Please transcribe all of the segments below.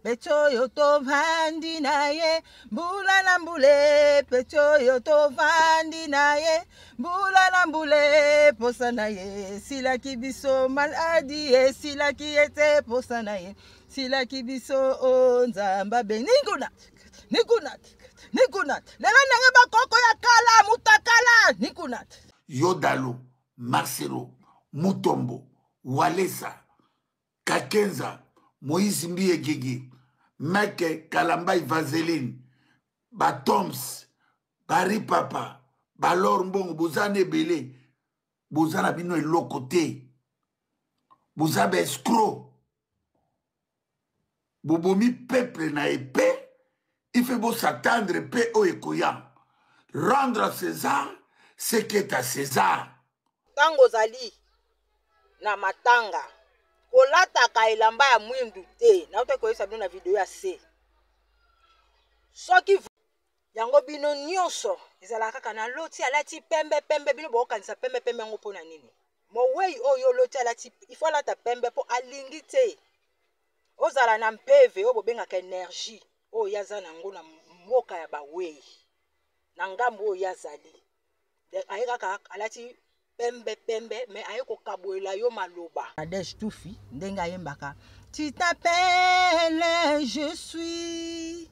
Peti oyo tovandi na ye mbula na mbule, peti oyo tovandi na ye mbula na mbule, posa na ye esilaki biso maladi, esilaki ye te, posa na ye silaki biso o Nzambe abe nikuna nikuna nikuna lelo ndenge bakoko ya kala mutakala nikuna. Yodalo Marcelo Mutombo Walesa Kakenza Moïse Mbiye Gigi Meke Kalambai Vaseline Batoms Bari Papa Balor Mbongo boza na ebele, boza na bino eloko te, boza ba escroc, bobomi peuple na epe. Il faut bosatendre mpe oyo ekoya. Rendre à César ce qui est à César. Ntango ozali na matanga, kolataka elamba ya mwindu te. Nauta koyebisa bino na video ya se. Soki yango bino nyonso ezalaka kaka na loti alati pembe pembe, bino bokokanisa pembe pembe yango mpo na nini? Mowei oyo loti alati, il faut alata pembe mpo alingi te ozala na mpeve oyo bobengaka energie oyo ye aza nango na mboka ya bawei, na ngambo oyo ye azali. Aye kaka alati pembe pembe, mais aye kokabolela yo maloba. Nadège Tufi ndenge ayembaka tu t'appelles je suis,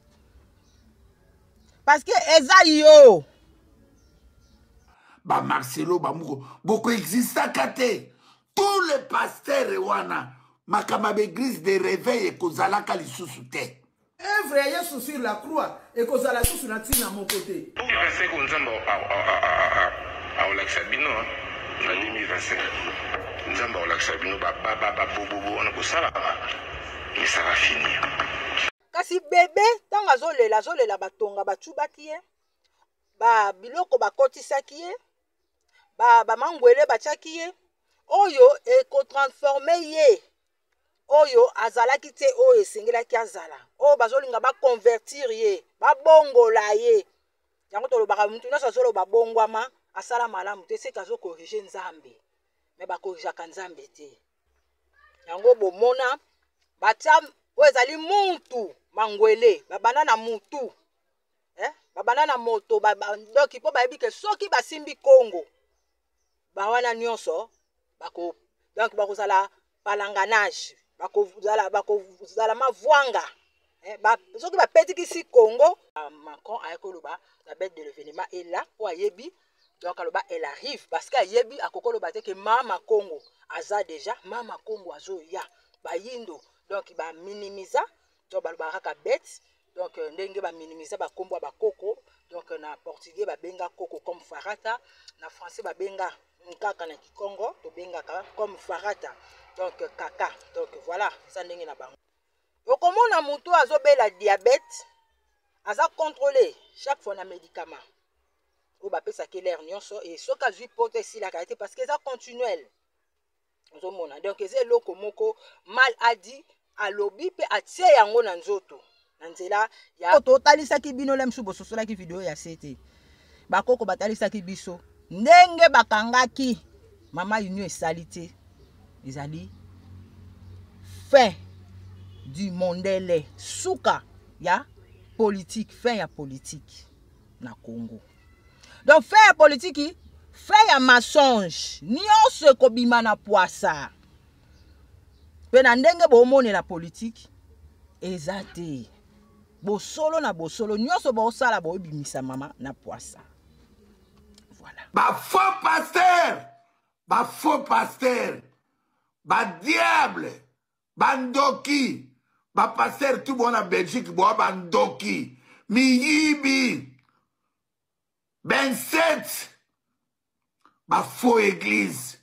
parce que eza yo. Ba Marcelo ba moko boko existaka te. Tous les pasteurs wana makambo ya église de réveil ekozalaka lisusu te. Œuvre ya Yesu sur la croix ekozala susu na ntina moko te. 2025 Nzambe akolakisa bino na 2025, Nzambe akolakisa bino bababa babobobo wana kosalaka, mais ça va finir. Kasi bebe ntango azolela, azolela batonga bacubaki ye, ba biloko bakotisaki ye, ba bamangwele batiaki ye, oyo ekotransforme ye oyo azalaki te, oyo esengelaki azala, oyo bazolinga baconvertir ye, babongola ye. Yango tolobaka mutu nyonso azoloba bongwama, asala malamu te, seke azokorige Nzambe, me bakorigaka Nzambe te. Yango bomona batia oyo ezali mutu mangwele, babanda na mutu, babanda na moto, donc mpo bayebi ke soki basimbi Kongo bawana nyonso bako, donc bakozala palanganage, bakozala, bakozala mavwanga. Soki bapetikisi Congo, Macron aye koloba la bête de l'événement est là, po ayebi, donc aloba elle arrive parce que ayebi akokoloba te ke mama Congo aza déjà, mama Congo azoya bayindo, donc ba minimisa, donc balobaka kaka bête, donc ndenge ba minimisa ba kombo ya bakoko, donc na portugais babenga koko comme farata, na français babenga nkaka, na kikongo tobengaka comme farata, donc kaka, donc voilà eza ndenge na bango. Okomona motu azobela diabète, aza contrôlé chaque fois na médicament oyo bapesaki l'air nyonso, et soki azwi poto esilaka te parce que eza continuel. Ozomona donc eza eloko moko mal a dit, alobi mpe atie yango na nzoto na nzela ya totalisaki bino le mosusu bososolaki video ya se te. Bakoko batalisaki biso ndenge bakangaki mama Union esali te, ezali fin du mondele, suka ya politique, fin ya politique na Congo. Donc fin ya politique, fin ya mensonge nyonso ekobima na pwasa. Pe na ndenge bomonela politique eza te, bosolo na bosolo nyonso bosala boyebimisa mama na pwasa. Voilà. Ba faux pasteur, ba faux pasteur, ba diable, ba ndoki, ba pasteur tout bona Belgique boa ba ndoki, miyibi, 27 ba faux église.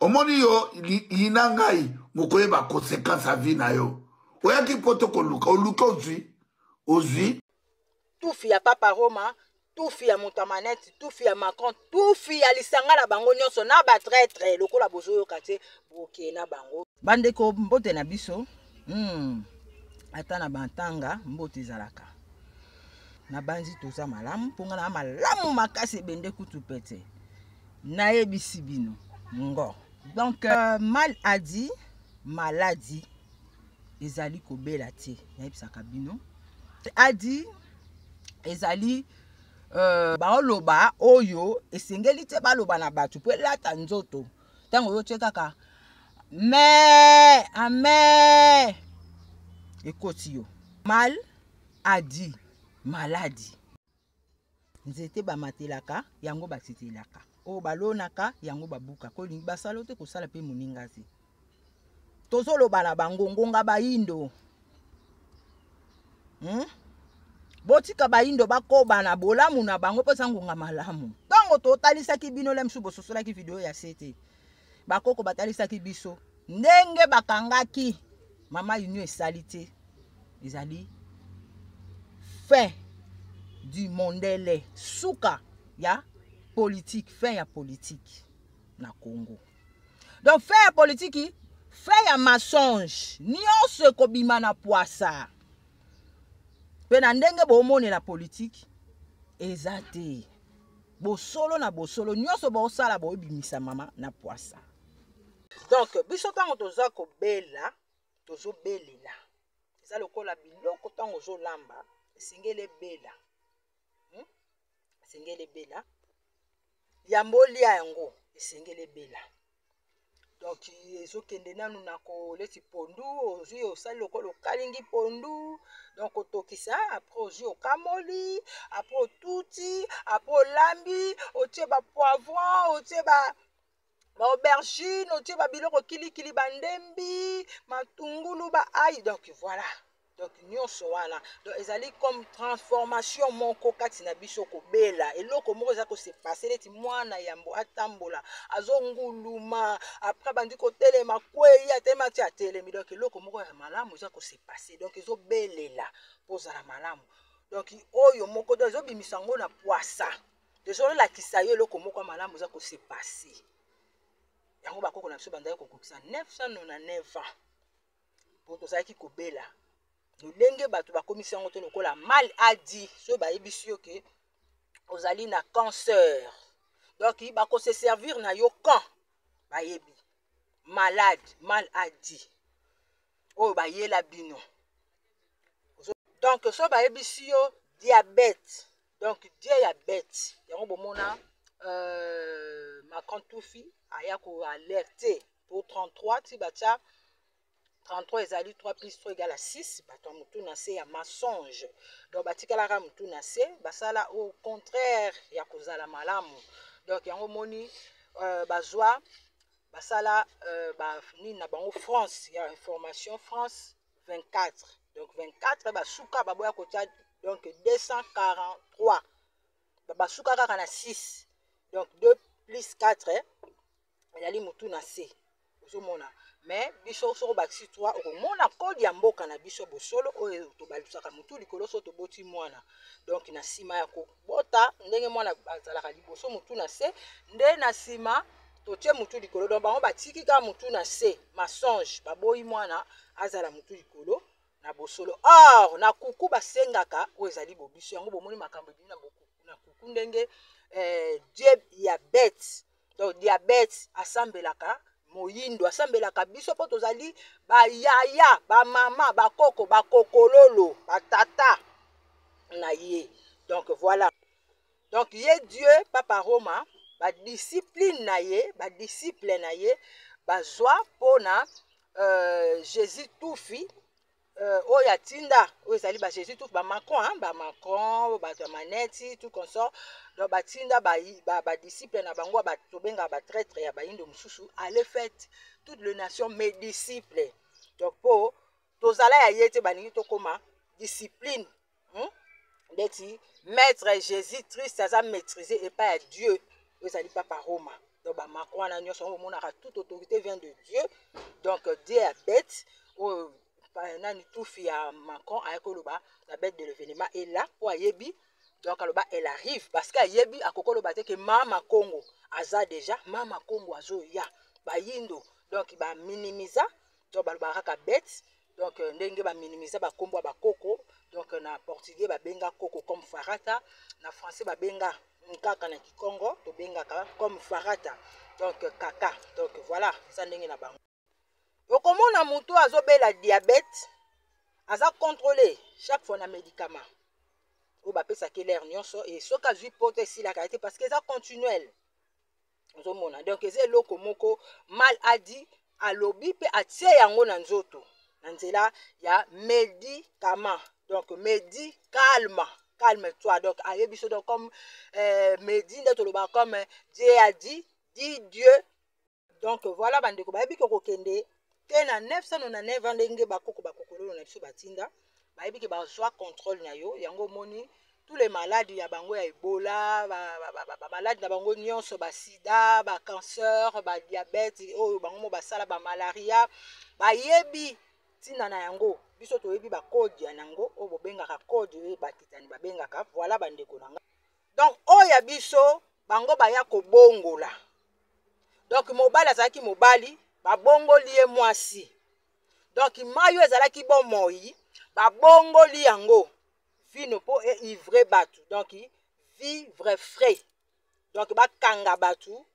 Omoni yo yina ngai mokoyeba conséquence ya vie na yo. Oyaki poto koluka, oluka ozwi, ozwi. Tufi ya Papa Roma, tufi ya moto ya manette, tufi ya Macron, tufi ya lisanga na bango nyonso na ba traître lokola bozoyoka te boke na bango. Bandeko mbote na biso. Ata na bantanga mbote ezalaka. Na banzi toza malamu, mpo nga na malamu makasi ebende kutu pete. Nayebisi bino ngo. Donc mal a dit, maladie. Ezali kobela te, nayebisaka bino. Adi ezali baoloba oyo esengeli te baloba na bato mpo elata nzoto. Ntango oyo tie kaka me ame ekoti yo mal adi maladi. Nzete bamatelaka yango batitelaka, oyo balonaka yango babuka. Kolingi basala te kosala mpe moninga te. Tozoloba na bango ngonga bayindo. Botika bayindo bakoba na bolamu na bango mpo eza ngonga malamu. Ntango totalisaki bino le mosusu bososolaki video ya se te. Bakoko batalisaki biso ndenge bakangaki mama Union esali te. Ezali fin du mondele, suka ya politique, fin ya politique na Congo. Donc fin ya politique, fin ya mensonge, nyonso ekobima na pwasa. Pe na ndenge bomonela politique eza te. Bosolo na bosolo nyonso bosala boyebimisa mama na pwasa. Donc biso ntango toza kobela, tozobelela. Eza lokola biloko ntango ozolamba esengeli ebela. Esengeli ebela. Yambo olia yango esengeli ebela. Donc ezokende nanu na koleti pondu, ozwi osali lokola okalingi pondu, donc otokisa, après ozwi okamoli, après otuti, après olambi, otie ba poivron, otie ba aubergine, otie ba biloko kilikili, ba ndembi, matungulu, ba ail, donc voilà. Donc nyonso wana, donc ezali comme transformation moko kati na biso kobela. Eloko moko eza kose passer neti mwana yambo atambola, azonguluma, après bandi kotelema, kwei, atelema ti atelemi. Donc eloko moko ya malamu eza kose passer, donc ezobelela mpo ozala malamu. Donc oyo moko, donc ezobimisa yango na pwasa. Ezolakisa yo eloko moko ya malamu eza kose passer. Yango bakoko na biso bandaki kokokisa 999 ans. Po tozalaki kobela. Lolenge bato bakomisi yango te lokola mal a dit, soki bayebisi yo ke ozali na cancer, donc bako se servir na yo quand bayebi malade, mal a dit oyo bayela bino. Donc soki bayebisi yo diabète, donc diabète yango bomona Macron Tufi aya ko alerter pour 33 ti batia 33 ezali 3 plus 3 égale à 6, bato ya mutu na se ya mensonge. Donc batikalaka mutu na se, basala au contraire ya kozala malamu. Donc yango moni bazwa basala ba nini na bango France ya information France 24. Donc 24 basuka baboya kotia donc 243. Basuka kaka na 6. Donc 2 plus 4 ezali mutu na se. Ozomona. Mais biso soko bakisi 3 okomona code ya mboka na biso bosolo oyo tobalusaka mutu likolo so toboti mwana. Donc na sima ya kobota ndenge mwana azalaka liboso mutu na se, nde na sima totie mutu likolo. Donc bango batiki kaka mutu na se, mensonge, baboyi mwana azala mutu likolo na bosolo. Or na kuku basengaka oyo ezali bobiso. Yango bomoni makambo ebimi na bokuku, na kuku ndenge Dieu ya bête. Donc diabète asambelaka moyindo, asambelaka biso po tozali ba yaya, ba mama, ba koko, ba kokololo, ba tata na ye. Donc voilà. Donc ye Dieu Papa Roma, ba discipline na ye, ba disciple na ye, bazwa pona Jésus Tufi oyo atinda, oyo ezali ba Jésus Tufi, ba Macron, hein, ba Macron, ba to maneti, tout consort. Donc ba tinda ba, ba, ba disciple na bango, ba tobenga ba traître ya ba indo mususu, allez faites toutes les nations mes disciples. Donc po tozala ya yete baningi tokoma discipline, Ndeti maître Jésus Christ aza maîtrisé et pas à Dieu. Oyo ezali Papa Roma. Donc ba Macron wana nyonso oyo omonaka toute autorité vient de Dieu. Donc Dieu ya bête oyo nani Tufi ya Macron ayaki koloba la bête de l'événement est là po ayebi. Donc aloba elle arrive parce que ayebi akokoloba te que Mama Congo aza déjà, Mama Congo azoya bayindo. Donc ba minimisa, donc balobaka kaka bête. Donc ndenge ba minimisa ba kombo ya ba koko. Donc na portugais ba benga koko comme farata, na français ba benga nkaka, na kikongo to bengaka comme farata. Donc kaka. Donc voilà, eza ndenge na bango. Okomona mutu azobela diabète. Aza contrôlé chaque fois na médicament oyo bapesaki lere nyonso, e soki azwi poto esilaka ye te parce que eza continuel. Ozomona, donc eza eloko moko mal adi alobi mpe atie yango na nzoto na nzela ya médicament. Donc medi calme, calme toi. Donc ayebi so, donc comme medi nde tolobaka comme Dieu a dit, dit Dieu. Donc voilà bandeko, bayebi ke kokende te na 999 ans ndenge bakoko bakokololo na biso batinda, bayebi ke bazwa contrôle na yo. Yango omoni tous les malades ya bango ya Ebola, bamaladi na bango nyonso, basida, bacancer, badiabète oyo bango mo basala, bamalaria, bayebi ntina na yango. Biso toyebi bacode ya nango oyo bobengaka code oyo bakitani babengaka. Voilà bandeko na nga, donc oyo ya biso bango baya kobongola. Donc mobali azalaki mobali, babongoli ye mwasi. Donc mai oyo ezalaki bomoi, babongoli yango vino mpo eivre bato, donc vivre frais. Donc bakanga bato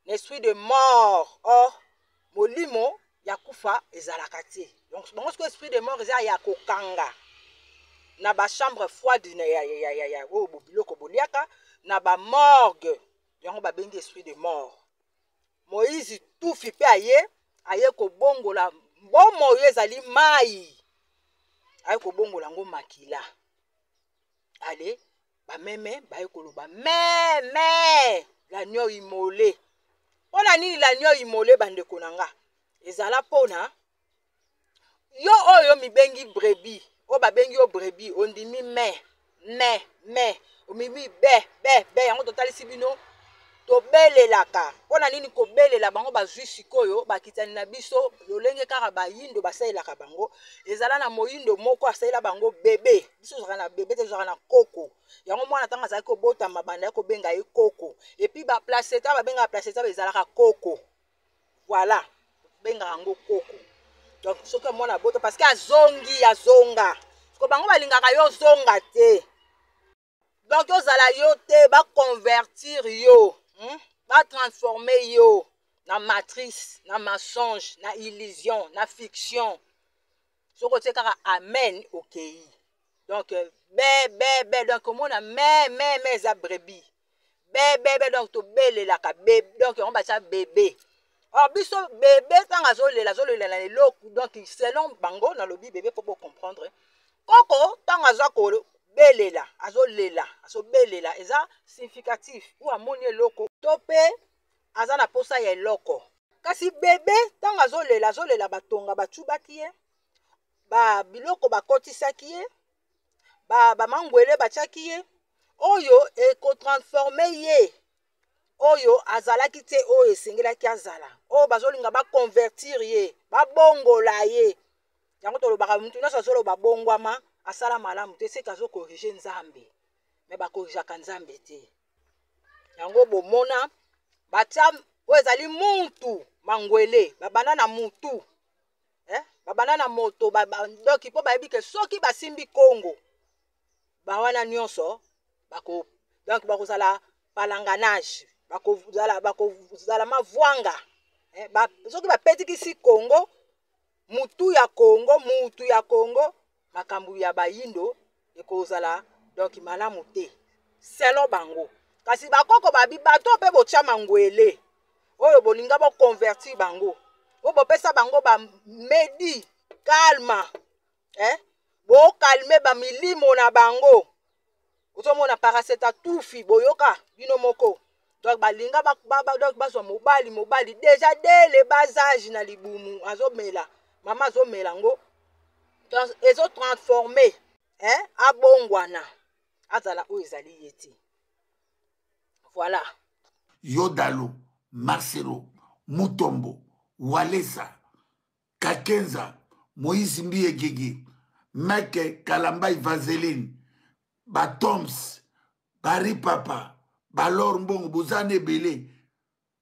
na esprit de mort, or molimo ya kufa ezalaka te. Donc bango sikoyo esprit de mort eza ya kokanga na bachambre froide na ya, ya, ya, ya, oyo biloko boliaka na bamorgue, yango babengi esprit de mort. Moïse tufi mpe aye kobongola bomoi oyo ezali mai, aye kobongola yango makila. Ale bameme baye koloba meme l'agneau immolé. Mpona nini l'agneau immolé, bandeko na nga? Ezala mpona yo oyo mibengi brebis, oyo babengi yo brebis, ondimi me omimi be be be. Yango totalisi bino tobelelaka mpona nini kobelela bango. Bazwi sikoyo bakitani na biso lolenge kaka bayindo basalelaka bango. Ezala na moyindo moko asalela bango bebe. Biso tozalaka na bebe te, tozalaka na koko. Yango mwana ntango azalaki kobotama, banda ye kobenga ye koko. Et puis baplacenta, babengaka placenta, ezalaka koko. Voilà, bengaka yango koko. Donc soki mwana abota, parce que azongi, azonga siko, bango balingaka yo ozonga te. Donc ozala yo te, baconvertir yo, Batransforme yo na matrice, na mensonge, na illusion, na fiction. Soki otie kaka amen, okei. Donc be be be, donc omona me me me eza brebis, be be be. Donc tobelelaka be, donc yango batia bebe. Or biso bebe ntango azolela, azolela na eloko. Donc selon bango, nalobi bebe mpo bocomprendre. Koko ntango aza kobelela, azolela, azobelela, eza significatif ou amoni eloko to mpe aza na posa ya eloko. Kasi bebe ntango azolela, azolela batonga bacubaki ye, ba biloko bakotisaki ye, bamangwele batiaki ye, oyo ekotransforme ye oyo azalaki te, oyo esengelaki azala, oyo bazolinga baconvertir ye, babongola ye. Yango tolobaka mutu nyonso azoloba bongwama, asala malamu te, seke azocorriger Nzambe. Me bacorrigeaka Nzambe te. Yango bomona batia oyo ezali mutu mangwele, babanda na mutu, eh? Babanda na moto donc mpo bayebi ke soki basimbi Kongo bawana nyonso bako, donc bakozala palanganage, bakozala mavwanga, eh? Soki bapetikisi Kongo, mutu ya Kongo, mutu ya Kongo, makambo ya bayindo ekozala donc malamu te selon bango. Kasi bakoko babi bato mpe botya mangwele oyo bolinga boconvertir bango, oyo bopesa bango bamedi calma, eh? Bocalmer bamilimo na bango. Ozomona paraceta tufi, boyoka bino moko. Donc balinga donc bazwa mobali, mobali déjà dès le bas âge na libumu azomela, mama azomela yango, ezotransforme, eh? Abongwana, azala oyo ezali ye te. Voilà. Yodalo, Marcelo, Mutombo, Walesa, Kakenza, Moïse Mbiye Gigi, Meke Kalambai Vaseline, Batoms, Barry Papa, Balor Mbongo, boza na ebele,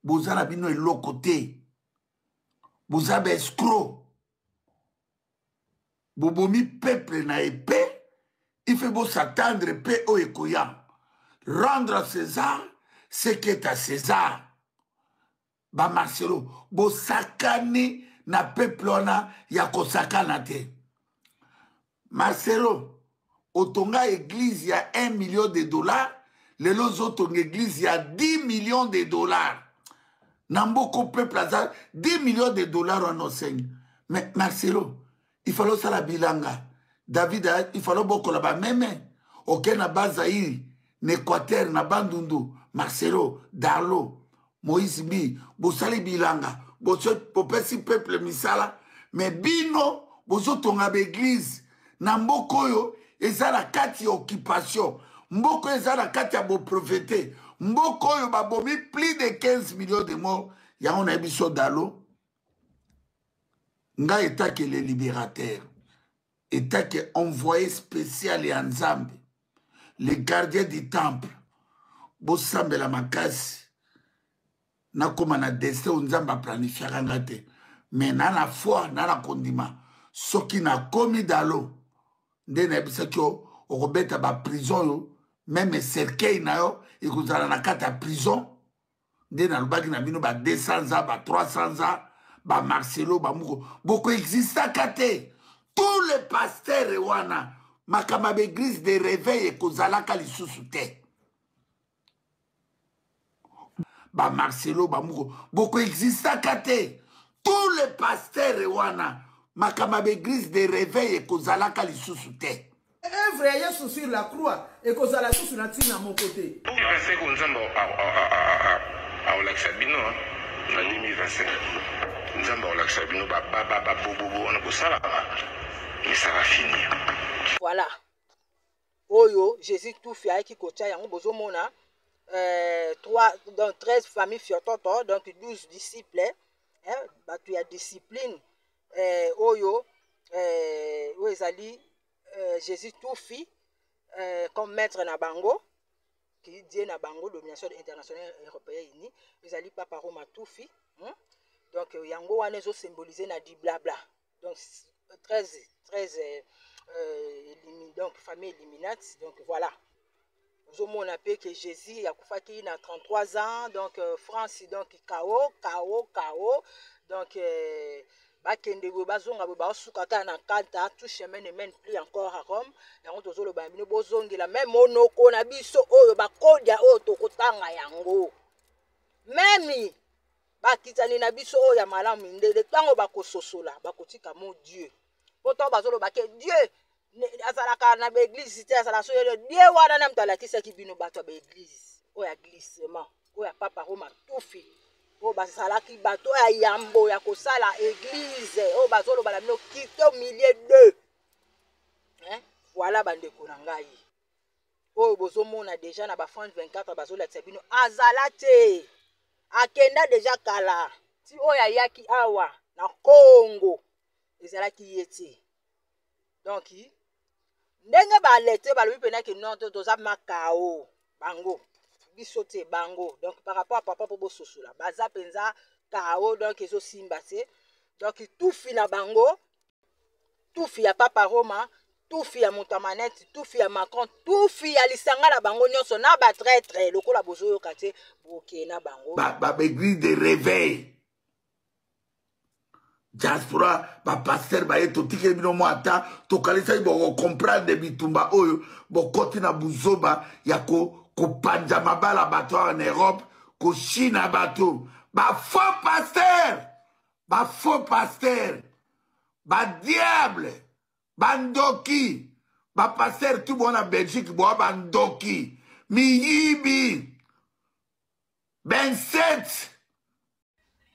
boza na bino eloko te, boza ba escroc, bobomi peuple na épée. Il faut bos'attendre mpe oyo ekoya. Rendre à César ce qui est à César. Bamarcelo, bosakani na peuple wana ya kosakana te. Marcelo, otonga église ya 1 million de dollars, lelo ozotonga église ya 10 millions de dollars. Na mboko peuple aza 10 millions de dollars wana osengi. Mais Marcelo, il fallait osala bilanga. David, il fallait bokola ba meme. Oke na Bazaïre, na Équateur, na Bandundu, Marcelo, Darlo, Moïse Mbi, bosali bilanga, bopesi peuple misala, mais bino bozotonga ba église na mboka oyo eza na kati ya occupation, mboka oyo eza na kati ya boprofete, mboka oyo babomi plus de 15 millions de morts. Yango nayebi so Dalo, ngai etake le libérateur, etake envoyé spécial ya Nzambe, le gardien du temple, bosambela makasi nakoma na destin oyo Nzambe aplanifiaka nga te, mais na na foi na na kondima soki nakomi Dalo nde nayebisaki yo okobeta ba prison oyo meme cercueil na yo ekozala na kati ya prison. Nde nalobaki na bino ba 200 ans ba 300 ans ba Marcelo ba moko bokoexistaka te. Tous les pasteurs wana makambo ya baeglise de réveil ekozalaka lisusu te. Ba Marcelo ba moko bokoexistaka te. Tous les pasteurs wana makambo ya baeglise de réveil ekozalaka lisusu te. Œuvre ya Yesu sur la croix ekozala susu na ntina moko te. 2025 Nzambe akolakisa bino na 2025 Nzambe akolakisa bino bababa babobobo wana bosalaka, mais ça va finir. Voilà oyo Jésus Tufi ayaki kotia yango, bozomona 3 donc 13 familles fiototo, donc 12 disciples, hein, bato ya discipline, oyo oyo ezali Jésus Tufi comme maître na bango, qui Dieu na bango, domination internationale européenne unie, ezali Papa Roma Tufi, Donc yango wana ezo symboliser na di blabla. Donc 13 donc famille Illuminati. Donc voilà. Ozomona pe que Jésus akufaki na 33 ans, donc France, donc KO, KO, KO. Donc bakende boye bazonga boye baosuka kaka na kanta, tout chemin ne mène plus encore à Rome. Yango tozoloba bino bozongela même monoko na biso oyo bakodia oyo tokotanga yango. Même bakitani na biso oyo ya malamu mindele ntango bakososola bakotika mo Dieu. Po ntango bazoloba ke Dieu azalaka na ba église te, azalaka so yo Dieu wana na moto alakisaki bino bato ya ba église oyo ya glissement oyo ya Papa Roma Tufi oyo bazalaki bato ya yambo ya kosala église oyo bazoloba na bino quitte au milieu d'eux. Hein? Voilà bandeko na ngai oyo bozomona déjà na ba France 24 bazolakisa bino azala te, akenda déjà kala ti oyo ayaki awa na Congo ezalaki ye te. Donc ndenge balete balobi mpena ke non, toza makao bango biso te bango. Donc par rapport à papa po bososola baza mpenza kao, donc ezosimba te. Donc tufi na bango, tufi ya Papa Roma, tufi ya moto ya manette, tufi ya Macron, tufi ya lisanga na bango nyonso na ba traître lokola bozoyoka te boke na bango. Ba église de réveil diaspora ba pasteur baye totikeli bino mwa ata tokalisaki bokocomprendre bitumba oyo bokoti na buzoba ya kopanza mabala bato awa na Europe, koshina bato ba faux pasteur, ba faux pasteur, ba diable, ba ndoki, ba pasteur tu bona Belgique boa ba ndoki, miyibi 27.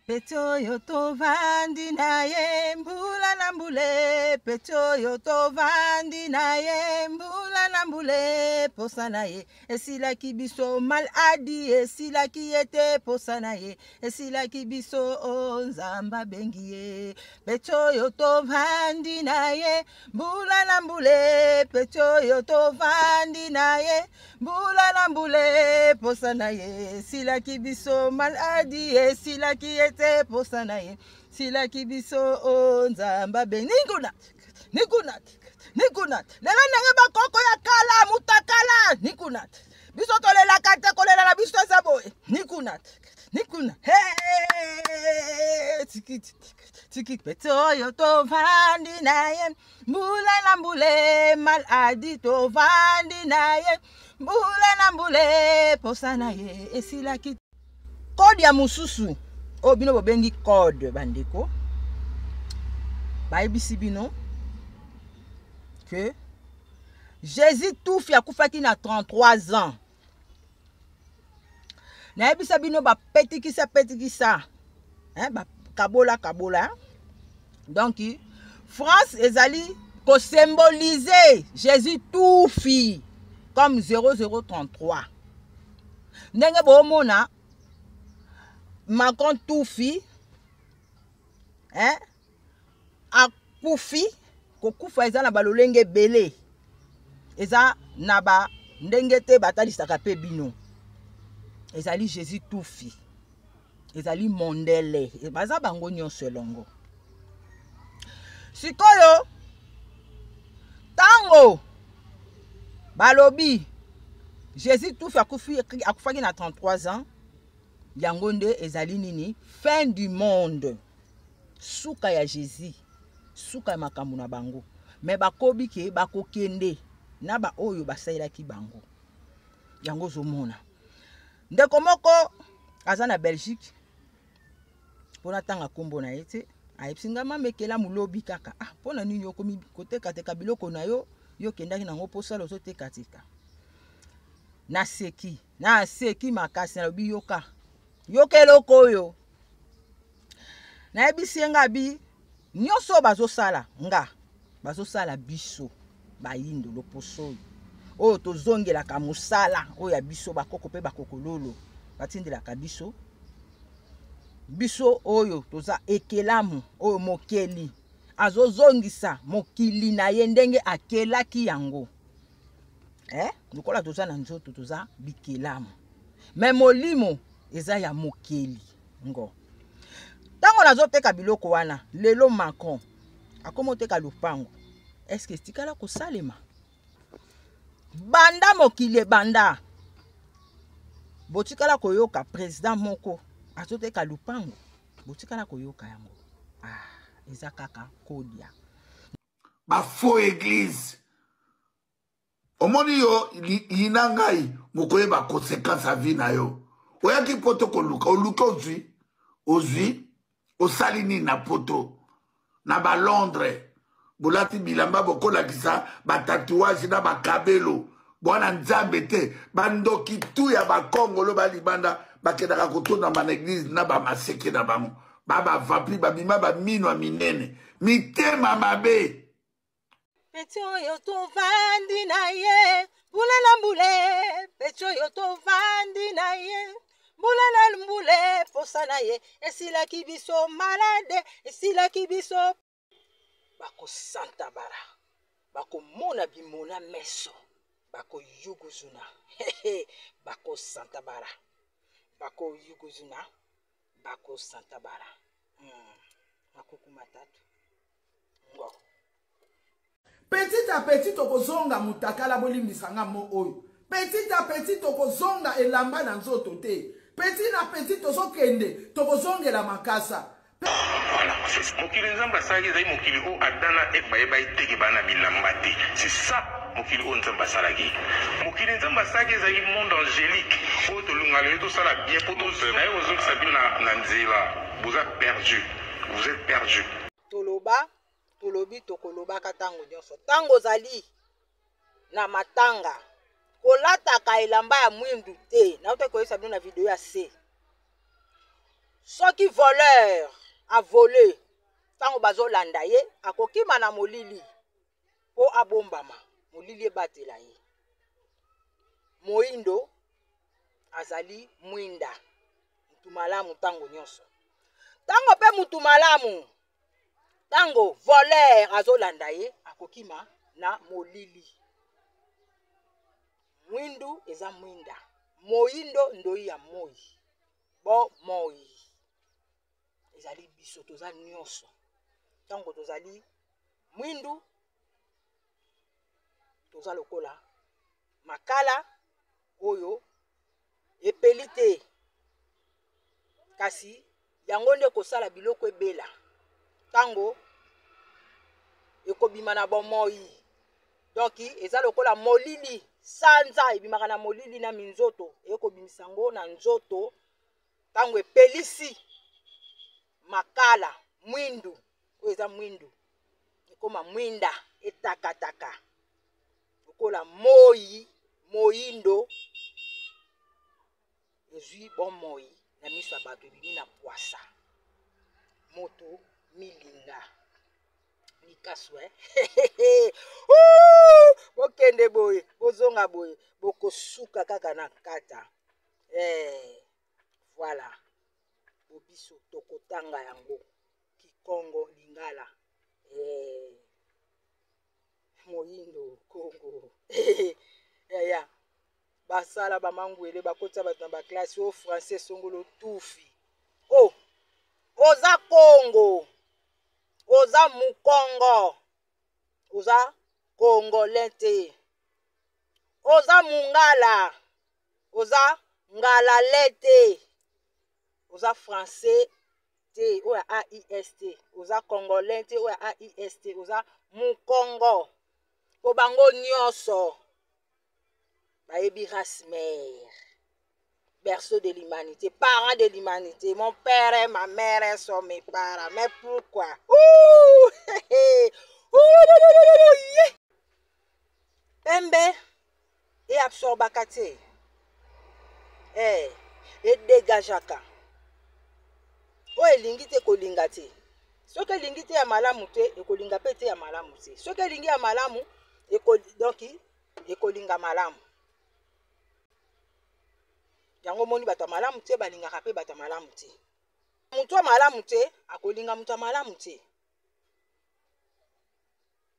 Peti oyo tovandi na ye mbula na mbule, peti oyo tovandi na ye mbula na mbule, posa na ye esilaki biso maladi, esilaki ye te, posa na ye esilaki biso o Nzambe abengi ye. Peti oyo tovandi na ye mbula na mbule, peti oyo tovandi na ye mbula na mbule, posa na ye esilaki biso maladi, esilaki ye te, posa na ye esilaki biso o Nzambe abengi. Nikuna nikuna nikuna lelo ndenge bakoko ya kala mutakala nikuna biso tolelaka te, kolela na biso eza boye nikuna nikuna. Hey, tiki tiki. Tiki pete oyo tovandi na ye mbula na mbule maladi tovandi na ye mbula na mbule posa na ye esilaki. Code ya mosusu oyo bino bobengi code, bandeko bayebisi bino que Jésus Tufi akufaki na 33 ans. Nayebisa bino bapetikisa petikisa, hein, bakabola kabola. Donc France ezali kosymboliser Jésus Tufi comme 0033. Ndenge bomona Macron Tufi, hein, akufi. Kokufa eza na balolenge ebele, eza na ba ndenge te batalisaka pe bino. Ezali Jésus Tufi, ezali mondele, baza bango nyonso elongo. Sikoyo tango balobi Jésus Tufi akufaki na 33 ans, yango nde ezali nini? Fin du monde, suka ya Jésus, suka ya makambo na bango. Me bakobi ke bakokende na ba oyo basalelaki bango. Yango ozomona ndeko moko aza na Belgique, mpona tanga kombo na ye te, ayebisi nga mamekela mulobi kaka, ah, mpona nini okomi kotekateka biloko na yo, yo okendaki nango mposala ozotekateka. Naseki, naseki makasi, nalobi yoka, yoka eloko oyo nayebisi ye nga bi nyonso oyo bazosala nga, bazosala biso bayindo loposo oyo oyo tozongelaka mosala oyo ya biso bakoko mpe bakokololo batindelaka biso, biso oyo toza ekelamu oyo mokeli azozongisa mokili na ye ndenge akelaki yango. Lokola toza na nzoto toza bikelamu, me molimo eza ya mokeli ngo. Ntango nazoteka biloko wana lelo Macron akoma oteka lupango, eske etikala kosalema banda mokili ebanda? Botikala koyoka président moko azoteka lupango? Botikala koyoka yango? Ah, eza kaka kodia ba faux église. Omoni yo yina ngai mokoyeba conséquence ya vie na yo. Oyaki poto koluka, oluki ozwi, ozwi, osali nini na poto? Na ba Londres, bolati bilamba bokolakisa ba tatouage na ba kabelo. Bwana Nzambe te, bandoki tu ya ba Kongolo ba libanda bakendaka kotondama na église na ba maseke na bango. Ba ba vampire babima ba mino ya minene, mitema mabe. Peti oyo tovandi na ye mbula na mbule, peti oyo tovandi na ye mbula na mbule, posa na ye esilaki biso malade, esilaki biso. Bakosanta bara, bakomona bimona meso, bakoyuguzuna, bakosanta bara, bakoyuguzuna, bakosanta bara. Makuku matatu. Ngo. Petit à petit tokozonga mutakala, bolimbisa nga mo oyo. Petit à petit tokozonga elamba na nzoto te. Petit à petit tozokende, tokozongela makasa. Voilà, c'est mokili Nzambe asalaki, ezali mokili oyo Adam na Eve bayebaki te ke bana bilamba te. C'est ça mokili oyo Nzambe asalaki. Mokili Nzambe asalaki ezali monde angélique oyo tolingaka lelo tosala bien po tozwa. Naye kozongisa bino na nzela, boza perdu, vous êtes perdu. Toloba, tolobi, tokolobaka tango nyonso. Tango ozali na matanga, kolataka elamba ya mwindu te. Nauta koyebisa bino na video ya C. Soki voleur a volé, tango bazolanda ye, akokima na molili po abombama, molili ebatela ye. Moindo azali mwinda, mutu malamu tango nyonso. Tango pe mutu malamu, tango voleur azolanda ye, akokima na molili. Mwindu eza mwinda, moindo ndoi ya moi, bo moi ezali biso toza nyonso. Tango tozali mwindu, toza lokola makala oyo epeli te, kasi yango nde kosala biloko ebela. Ntango ekobima na bomoi, donc eza lokola molili. Sanza ebimaka na molili na minzoto, ekobimisa yango na nzoto. Ntango epelisi makala mwindu, oyo eza mwindu ekoma mwinda, etakataka lokola moi moyindo, ezwi bomoi na miso ya bato, ebimi na pwasa. Moto, milinga, likasu, eh? Bokende boye, bozonga boye, bokosuka kaka na kata, eh. Voilà, bobiso tokotanga yango kikongo, lingala, eh. Moyindo, kongo yaya basala bamangwele, bakotisa bato na baklase o français songolo tufi. O oza kongo, oza mukongo, oza congolais te, oza mungala, oza ngalale te, oza français te oyo ya aist, oza congolais te oyo ya aist, oza mukongo. Po bango nyonso bayebi race mère, berceau de l'humanité, parent de l'humanité. Mon père et ma mère sont mes parents, mais pourquoi? Ouh! Ouh! Yeah! Pembe eabsorbaka te, eh, edegageaka oyo elingi te, kolinga te. Soki elingi te ya malamu te, ekolinga mpe te ya malamu te. Soki elingi ya malamu, donc ekolinga malamu. Yango omoni, bato ya malamu te balingaka mpe bato ya malamu te. Moto ya malamu te akolinga moto ya malamu te,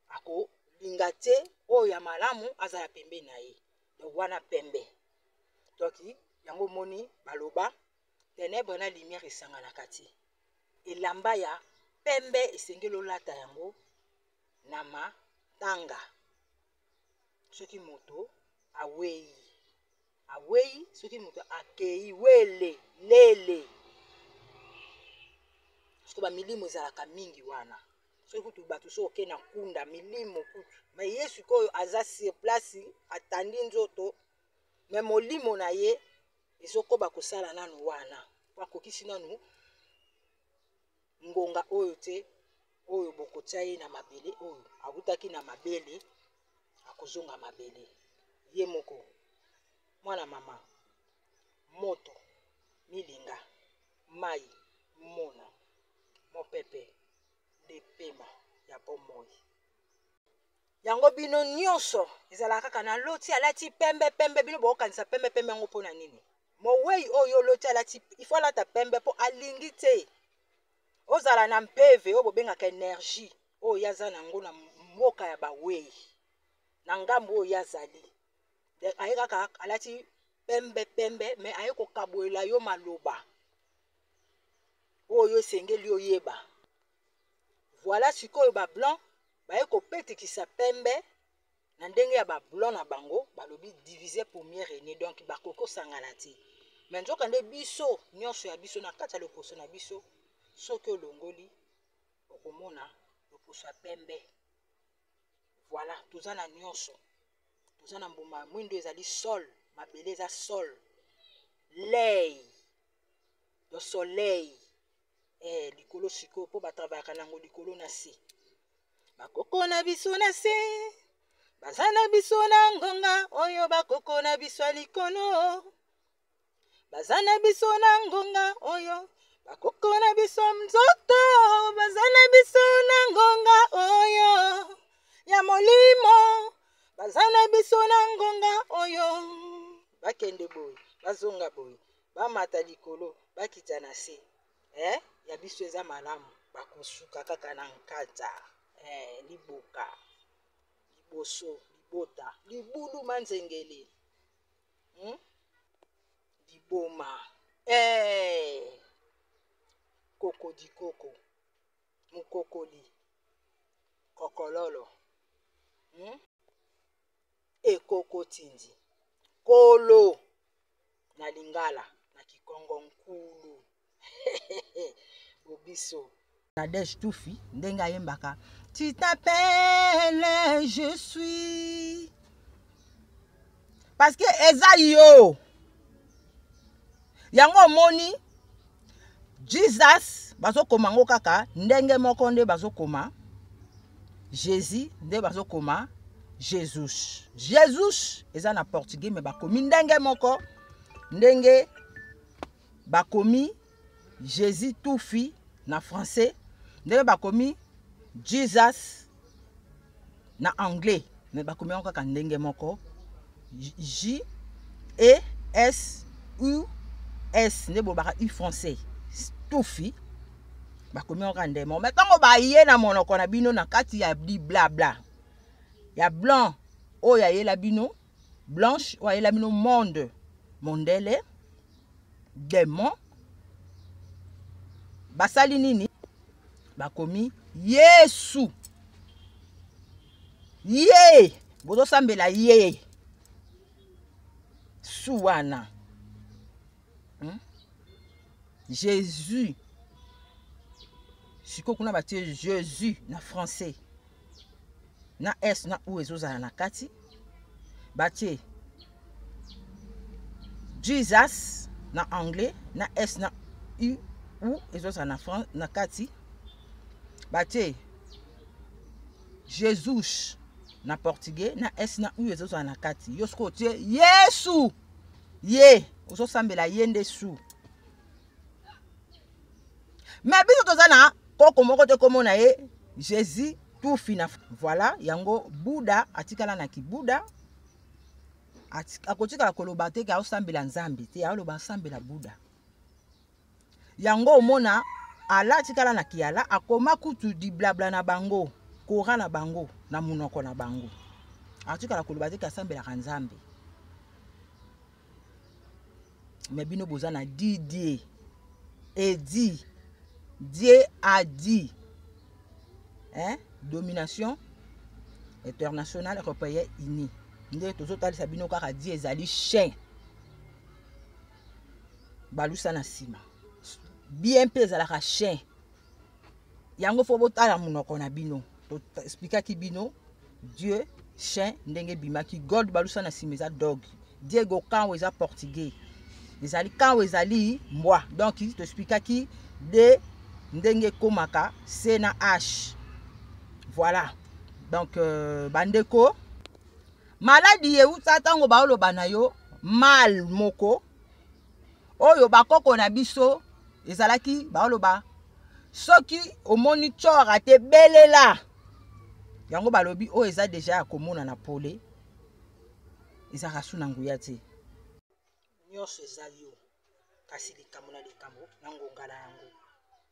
akolinga te oyo ya malamu azala pembeni na ye. Donc wana pembe. Donc yango omoni baloba ténèbre na lumière esanganaka te. Elamba ya pembe esengeli olata yango na matanga. Soki moto awei, awei. Soki moto akei, wele lele. Soki bamilimo ezalaka mingi wana, soki kutu bato, soki okei na kunda, milimo kutu. Mais ye sikoyo aza sur place, atandi nzoto, mais molimo na ye ezokoba kosala nanu wana, po akokisi nanu ngonga oyo te. Oyo bokotia ye na mabele, oyo awutaki na mabele, akozonga mabele ye moko. Mwana mama, moto, milinga, mai, mona, mopepe nde pema ya bomoi. Yango bino nyonso ezalaka kaka na loti alati pembe pembe. Bino bokokanisa pembe pembe yango mpona nini? Mowei oyo oloti alati, ifo alata pembe mpo alingi te ozala na mpeve oyo bobengaka énergie oyo ye aza nango na mboka ya bawei, na ngambo oyo ye azali. Aye kaka alati pembe pembe, mais aye kokabolela yo maloba oyo esengeli oyeba. Voilà, sikoyo bablanc baye kopetikisa pembe na ndenge ya bablanc na bango. Balobi diviser pour mieux régner, donc bakoki kosangana te. Mais nzoka nde biso nyonso ya biso na kati ya loposo na biso, soki olongoli, okomona loposo ya pembe. Voilà, toza na nyonso. Toza na mbuma mwindo, ezali sol, mabele eza sol, lei le soleil, eh, likolo sikoyo mpo batravayaka nango likolo na se. Bakoko na biso na se baza na biso na ngonga oyo, bakoko na biso ya likolo baza na biso na ngonga oyo, bakoko na biso nzoto baza na biso na ngonga oyo, ya molimo baza na biso na ngonga oyo. Bakende boye, bazonga boye, bamata likolo, bakita na se, eh? Ya biso eza malamu, bakosuka kaka na nkata, eh, liboka liboso, libota, libulu, manzengele, Liboma, eh. Kokodikoko, mokokoli, kokololo, Ekokotindi kolo na lingala, na kikongo nkulu. Bobiso. Nadège Tufi ndenge ayembaka tu t'appelles je suis parce que eza yo yango omoni Jesus bazokoma yango kaka ndenge moko nde bazokoma Jésus nde bazokoma Jesus Jesus eza na portugais me bakomi ndenge moko ndenge bakomi Jesus tufi na français ndenge bakomi Jesus na anglais me bakomi yango kaka ndenge moko J E S U S nde bolobaka U français tufi bakomi yango kaka ndenge moko me ntango baye na monoko na bino na kati ya biblabla ya blanc oyo ayela bino blanche oyo ayela bino monde mondele demon basali nini bakomi yesu ye bozosambela ye su wana hmm? jésus sikoyo kuna batie jésus na français na s na u ezozala na kati batie jesus na anglais na s na u u ezozala na, Fran na kati batie jesus na portugais na s na u ezozala na kati yo sikoyo otie yesu ye ozosambela ye nde su me biso toza na koko moko te komona ye jésus tufi na voilà yango buda atikala na kibuda akotikala koloba te ke aosambela nzambe te aoloba asambela buda yango omona ala atikala na kiala akoma kutu diblabla na bango kora na bango na monoko na bango atikala koloba te ke asambelaka nzambe me bino boza na didie edi dieu a dit hein? domination internationale européenne unie nde tozotalisa bino kaka di ezali chien balusa na nsima bien mpe ezalaka chien yango fo botala monoko na bino toexplikaki bino dieu chien ndenge ebimaki gold balusa na nsima eza dog diego kango eza portugais ezali kango ezali mbwa donc toexplikaki d ndenge ekomaka c na h voilà donc euh, bandeko maladi euta ntango baoloba na yo mal moko oyo bakoko na biso ezalaki baoloba soki omoni cora te belela yango balobi oyo eza deja ya komona na pole ezalaka su na nguya te nyonso eza yo kasi likambo na likambo na ngonga na yango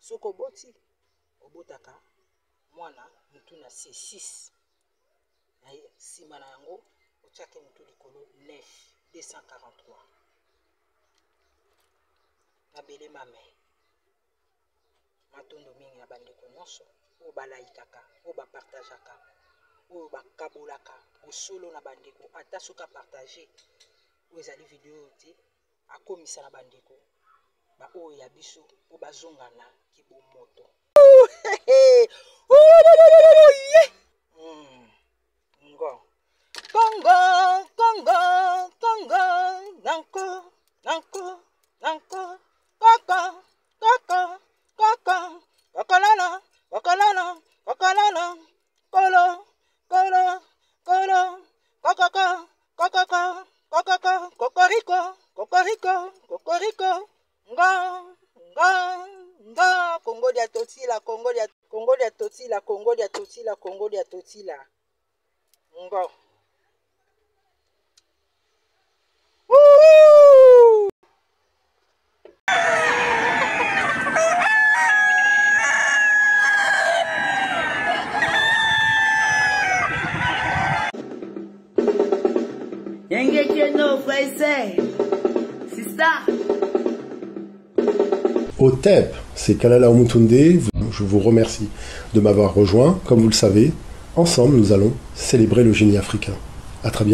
soki oboti obotaka mwana motu na se 6 na nsima na yango otiaki motu likolo 9 243 mabele mame matondo mingi na bandeko nyonso oyo balayikaka oyo bapartageaka oyo bakabolaka bosolo na bandeko ata soki apartage oyo ezali video oyo te akomisa na bandeko baoyo ya biso mpo bazonga na kibomoto hmm. ngo kongo kongo kongo nanko nanko nanko koko koko koko kokololo kokololo kokololo kolo kolo kolo kokoko kokoko kokoko kokoriko kokoriko kokoriko ngo ngo ngo kongo dia totila kongo dia kongo dia totila kongo dia totila kongo dia totila ngo Otep, c'est Kalala Omutunde. Je vous remercie de m'avoir rejoint. Comme vous le savez, ensemble, nous allons célébrer le génie africain. À très bientôt.